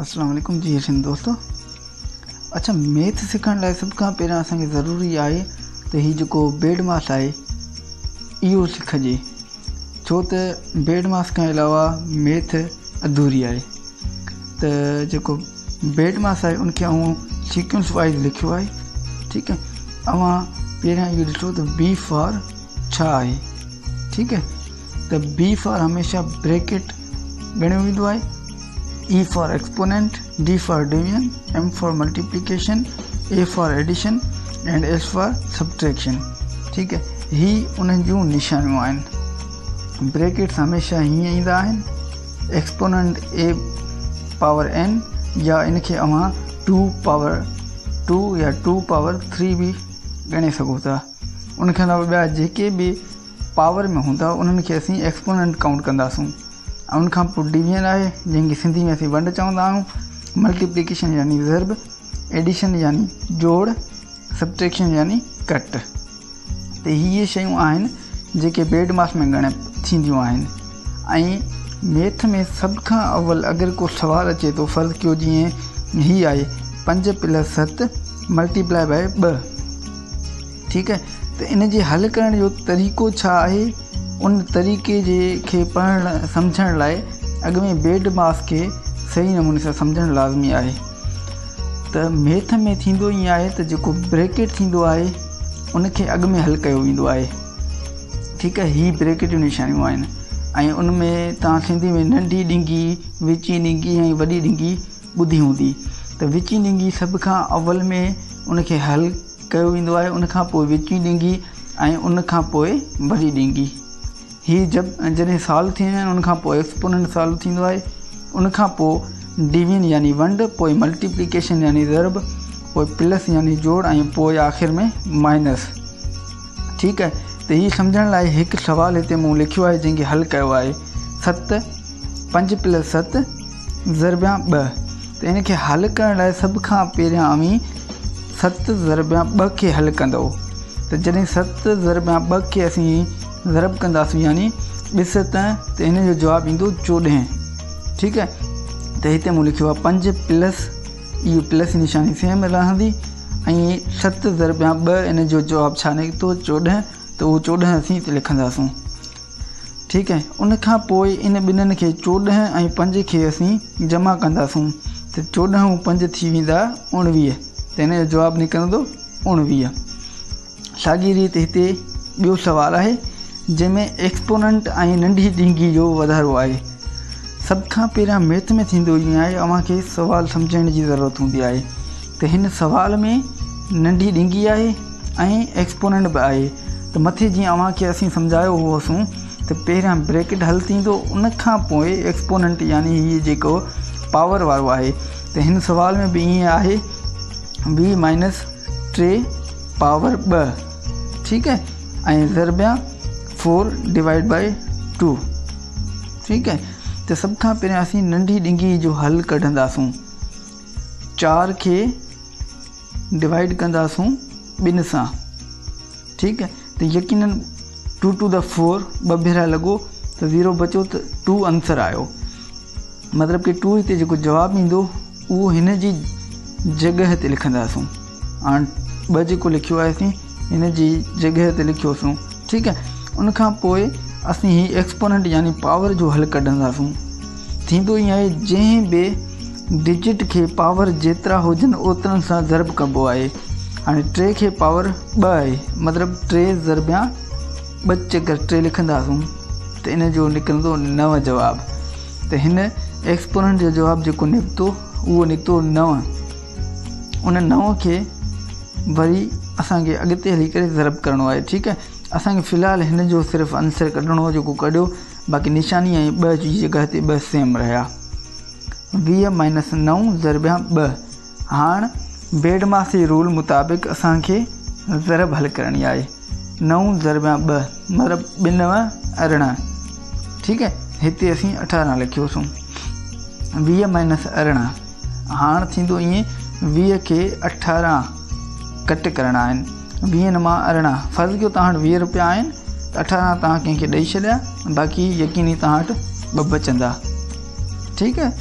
اسلام عليڪم جي سنڌ دوستو اڇا ميٿ سکڻ لاء سڀ کان پهريان اسان کي ضروري آهي ته هي جيڪو بيڊ ماس آهي اهو سکجي ڇو ته بيڊ ماس کان علاوه ميٿ اڌوري آهي ته جيڪو بيڊ ماس آهي ان کي آئون سيڪوينس وائز لکيو آهي ٺيڪ آهي اوهان پهريان اهو ڏسو ته بي فار ڇا آهي ٺيڪ آهي ته بي فار هميشه بريڪيٽ ڳڻيو ويندو آهي E for exponent, D for division, M for multiplication, A for addition and S for subtraction ٺيڪ آهي هي انهن جون نشانيون آهن بريڪيٽس هميشه هيئن ايندا آهن ايڪسپوننٽ اي پاور اين يا ان کي اوهان 2 پاور 2 يا 2 پاور 3 به ڳڻي سگهو ٿا ان کان علاوه ٻيا جيڪي به پاور ۾ هوندا انهن کي اسين ايڪسپوننٽ ڪائونٽ ڪنداسون ۽ ان کان پوء ڊويزن آهي جنهن کي سنڌي ۾ اسين ونڊ چوندا آهيون ملٽيپليڪيشن يعني ضرب ايڊيشن يعني جوڙ سبٽريڪشن يعني ڪٽ ته هي شيون آهن جيڪي بيڊ ماس ۾ ڳڻپ ٿينديون آهن ۽ ميٿ ۾ سڀ کان اول اگر ڪو سوال اچي ٿو فرض ڪيو جيئن هي آهي پنج پلس ست ملٽيپلائي باء ٻه ٺيڪ آهي ته ان جي حل ڪرڻ جو طريقو ڇا آهي ان طريقي جي کي پڙهڻ سمجهڻ لاء اڳ ۾ بيڊ ماس کي صحيح نموني سان سمجهڻ لازمي آهي ته ميٿ ۾ ٿيندو ائين آهي ته جيڪو بريڪيٽ ٿيندو آهي ان کي اڳ ۾ حل ڪيو ويندو آهي ٺيڪ آهي هي بريڪيٽ جون نشانيون آهن ۽ ان ۾ توهان سنڌي ۾ ننڍي ڏنگي وچين ڏنگي ۽ وڏي ڏنگي ٻڌي هوندي ته وچين ڏنگي سڀ کان اول ۾ ان کي حل ڪيو ويندو آهي ان کان پوء وچين ڏنگي ۽ ان کان پوء وڏي ڏنگي. هي جب جڏهن سالو ٿي ويندا آهن ان کان پوء ايڪسپوننٽ سالو ٿيندو آهي ان کان پوء ڊويزن يعني ونڊ پوء ملٽيپليڪيشن يعني ضرب پوء پلس يعني جوڙ ۽ پوء آخر ۾ مائنس ٺيڪ آهي ته هي سمجهڻ لاء هڪ سوال هتي مون لکيو آهي جنهن کي حل ڪيو آهي ست پنج پلس ست ضربيان ٻه ته ان کي حل ڪرڻ لاء سڀ کان پهريان اوهين ست ضربيان ٻه کي حل ڪندؤ ته جڏهن ست ضربيان ٻه کي اسين ضرب ڪنداسون يعني ٻه ست ته ان جو جواب ايندو چوڏهن ٺيڪ آهي ته هتي مون لکيو آهي پنج پلس اهو پلس نشاني سيم رهندي ۽ ست ضربيان ٻه ان جو جواب ڇا نڪتو چوڏهن ته اهو چوڏهن اسين هتي لکنداسون ٺيڪ آهي ان کان پوء ان ٻنهن کي چوڏهن ۽ پنج کي اسين جمع ڪنداسون ته چوڏهن ۽ پنج ٿي ويندا اڻويهه ته ان جو جواب نڪرندو اڻويهه ساڳي ريت هتي ٻيو سوال آهي جنهن ۾ ايڪسپوننٽ ۽ ننڍي ڏينگي جو وڌارو آهي سڀ کان پهريان ميٿ ۾ ٿيندو ائين آهي اوهان کي سوال سمجهڻ جي ضرورت هوندي آهي ته هن سوال ۾ ننڍي ڏنگي آهي ۽ ايڪسپوننٽ به آهي ته مٿي جيئن اوهان کي اسين سمجهايو هئوسون ته پهريان بريڪٽ حل ٿيندو ان کان پوء ايڪسپوننٽ يعني هي جيڪو پاور وارو آهي ته هن سوال ۾ به ائين آهي ويهه مائنس ٽي پاور ٻه ٺيڪ آهي ۽ ضربيان فور ڊوائيڊ بائي ٽو ٺيڪ آهي ته سڀ کان پهريان اسين ننڍي ڏنگي جو حل ڪڍنداسون چار کي ڊوائيڊ ڪنداسون ٻن سان ٺيڪ آهي ته يقينن ٽو ٽو the four ٻه ڀيرا لڳو ته زيرو بچو ته ٽو آنسر آيو مطلب ڪي ٽو هتي جيڪو جواب ايندو اهو هن جي جڳهه تي لکنداسون هاڻ ٻه جيڪو لکيو آهي اسين هن جي جڳهه تي لکيوسون ٺيڪ آهي ان کان پوء اسين هي ايڪسپوننٽ يعني پاور جو حل ڪڍنداسون ٿيندو ائين آهي جنهن به ڊجٽ کي پاور جيترا هجن اوترن سان ضرب ڪبو آهي هاڻي ٽي کي پاور ٻه آهي مطلب ٽي ضربيان ٻه چڪر ٽي لکنداسون ته ان جو نڪرندو نو جواب ته هن ايڪسپوننٽ جو جواب جيڪو نڪتو اهو نڪتو نو ان نو کي وري اسانکي اڳتي هلي ڪري ضرب ڪرڻو آهي ٺيڪ آهي اسانکي في الحال هن جو صرف آنسر ڪڍڻو هو جيڪو ڪڍيو باقي نشاني ۽ ٻه جي جڳهه تي ٻه سيم رهيا. ويهه مائنس نو ضربيان ٻه. هاڻ بيڊ ماس جي رول مطابق اسان کي ضرب حل ڪرڻي آهي. نو ضربيان ٻه مطلب ٻه نو ارڙهن. ٺيڪ آهي هتي اسين اٺارهن لکيوسون. ويهه مائنس ارڙهن هاڻ ٿيندو ائين ويهه کي اٺارهن ڪٽ ڪرڻا آهن. ويهن مان ارڙهن فرض ڪيو توهان وٽ ويهه روپيا آهن ته اٺارهن توهان ڪنهن کي ڏئي ڇڏيا باقي يقيني توهان وٽ ٻه بچندا ٺيڪ آهي